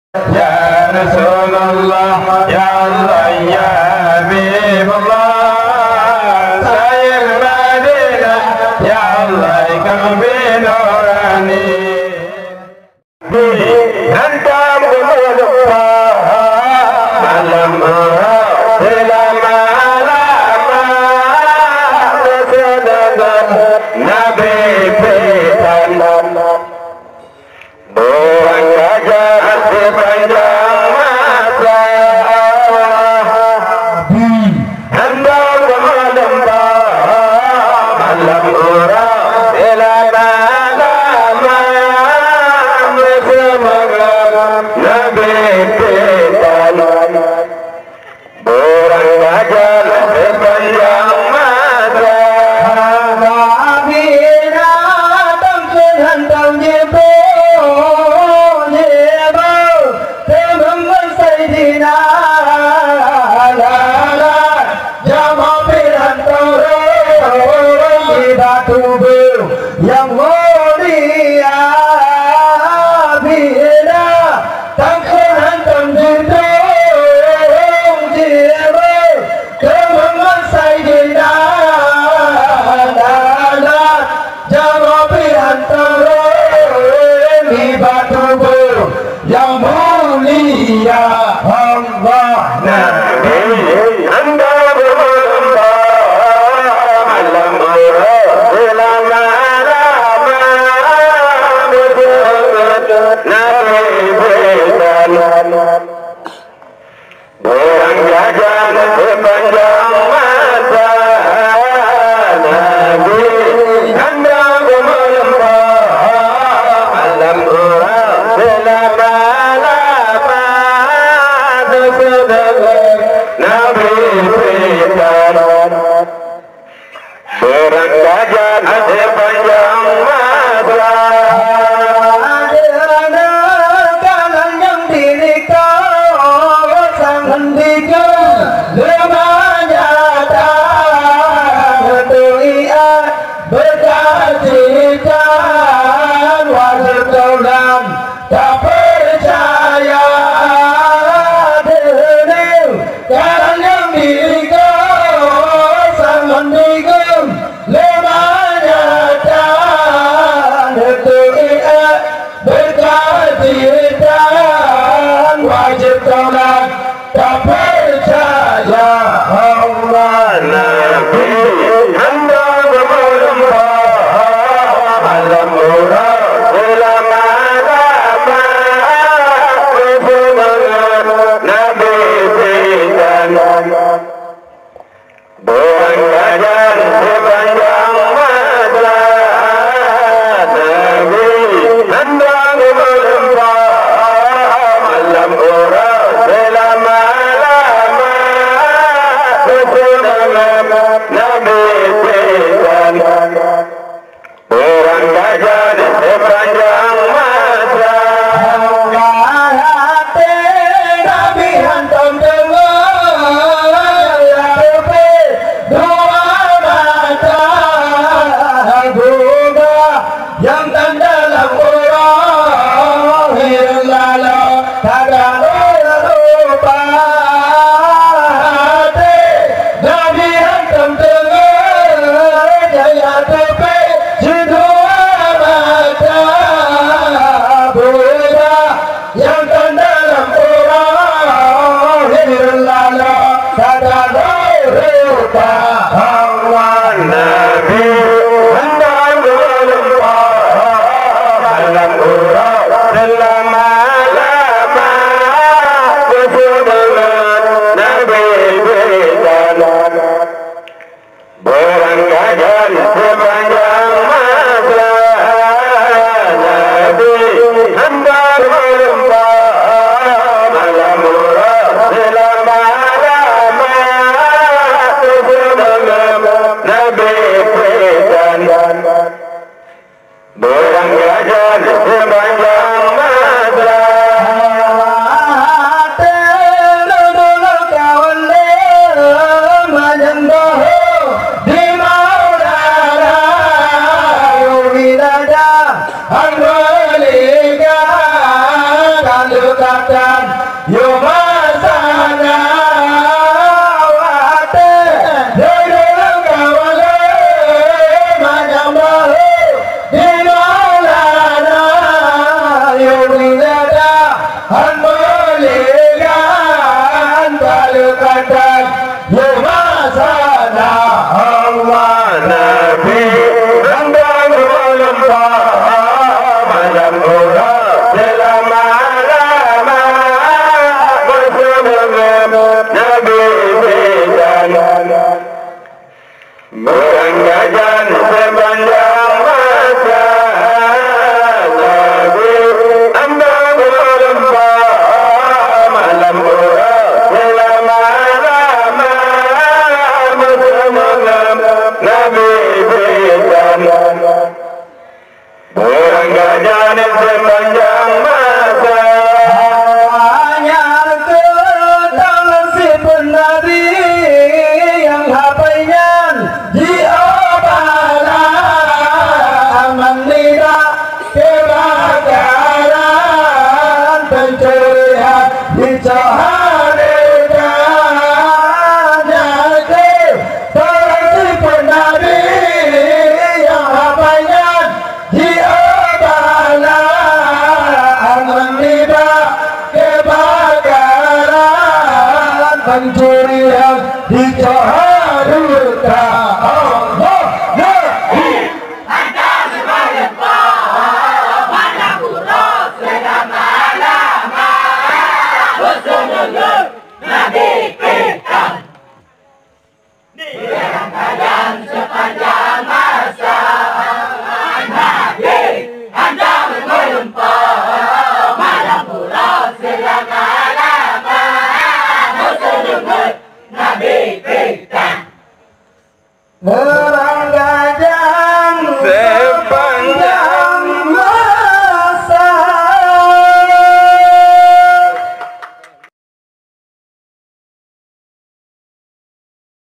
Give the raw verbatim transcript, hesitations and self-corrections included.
Ya Rasulullah, ya Allah, ya Habibullah, Sayyid Madinah, ya Allah, Kalbi Nurani. Hantam geumeuleupah malam uroe seulama-lama, beuseudeungon Nabi peusan. Beurangkajan sipanjang masa. Hantom geumeudumpa malam uroe seulama-lama, beuseumeungon Nabi peusan. Beurangkajan sipanjang masa. Hana bina tamsun hantom jipeue, jipeue, teumeung Saidina. Lala, jamoe pih hantom rhom, nibak tuboh nyang mulia. Bina Takheun hantom jitong jimeung keu Muhammad Saidina. Lala, jamoe pih hantom rhom nibak tuboh nyang mulia. Allah Nabi, anda beureumpah malam uroe seulama-lama. Nabi beujalan, beurangkajan sipanjang masa. Nabi hana geumeuleumpah malam uroe seulama-lama. Nabi beujalan, beurangkajan sipanjang masa. Aneuk-aneuk kanan nyang dilikot sang mendikeu leumah nyata. Beutôi iat beukah jitan wajéb taulan. Tapeucaya deuneu karan nyang dilikot sang mendikeu leumah nyata. Beutôi iat beukah jitan wajéb taulan. Tapeucaya Allah Nabi hana geumeuleumpah malam uroe seulama-lama. Beuseumangat Nabi beujalan, beurangkajan sipanjang masa. Nabi hana geumeuleumpah malam uroe seulama-lama. Beuseumangat Nabi beujalan, beurangkajan sipanjang masa. Até Nabi hantom teungoh, ya Rabbi, dua mata buka. Nyang tan dalam uroe hireuen laloe, ka ka rupa até. Nabi hantom teungoh, jaya teupée sidua mata buta. Nyang tan dalam uroe hireuen laloe, ka ka rupa Allah Nabi hana geumeuleumpah malam uroe seulama-lama. Yôh masa na watèe, yôh lôn ka walée manyang bahô, di Maulana yôh meunada han meuligan baleue katan. Yôh masa na Allah Nabi randang meuleumpah, malam uroe seulama-lama, beuseumeungeut Nabi bidan. Meurangkajan seupanjang masa, Nabi randang meuleumpah, malam uroe seulama-lama, beuseumeungeut Nabi bidan. Beurangkajan seupanjang masa. Hanya keu tang sipeue Nabi nyang haba nyan jiôh bala aman nibak keubakaran, pencurian, dicoh hareuta. Nyan keuh tang sipeue Nabi nyang haba nyan jiôh bala aman nibak keubakaran, pencurian, dicoh hareuta. Allah Nabi.